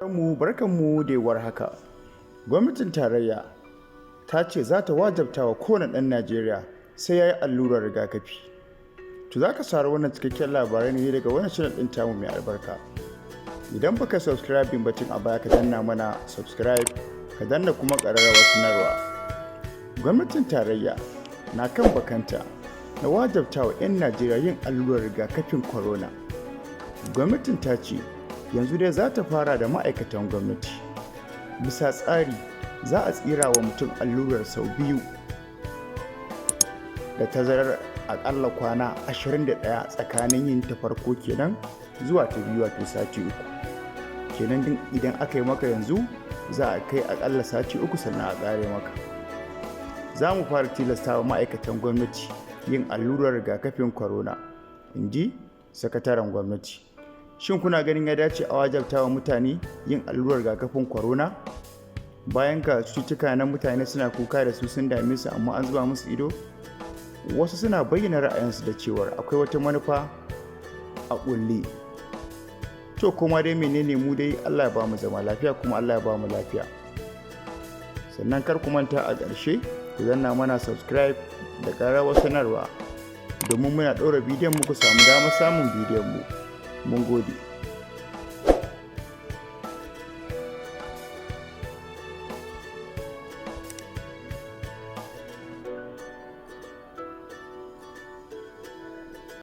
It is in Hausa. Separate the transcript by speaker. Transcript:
Speaker 1: Mu barkanmu da warhaka. Gwamnatin tarayya ta ce za ta wajabta wa kowane ɗan Najeriya sai ya yi allurar rigakafi. To, za ka saurari wannan cikakken labarai ne daga wannan channel ɗin tamu mai albarka. Idan baka subscribing ba tun a baya, ka danna mana subscribe, ka danna kuma ƙararrawar sanarwa. Gwamnatin tarayya na kan bakanta na wajabta wa 'yan Najeriya yin allurar rigakafin corona. Gwamnatin ta ce yanzu dai za ta fara da ma'aikatan gwamnati. Bisa tsari, za a tsira wa mutum allurar sau biyu da tazarar akalla kwana 21 tsakanin yin ta farko kenan zuwa ta biyu, wato sati 3 kenan. Din idan aka yi maka yanzu, za a kai akalla sati 3 sannan a ƙare maka. Za mu fara tilasta wa ma'aikatan gwamnati yin allurar rigakafin corona, in ji sakataren gwamnati. Shin kuna ganin ya dace a wajabta wa mutane yin allurar rigakafin corona bayan ga cututtuka na mutane suna kuka da su, sun dame su, amma an zuba musu ido? Wasu suna bayyana ra'ayinsu da cewar akwai wata manufa a ƙulle. To, kuma dai menene, mu dai Allah ya ba mu zama lafiya, kuma Allah ya ba mu lafiya. Sannan kar ku manta, a ƙarshe ku danna mana subscribe da ƙararrawar sanarwa domin muna ɗora bidiyon mu ku samu damar samun bidiyon mu. Mun gode.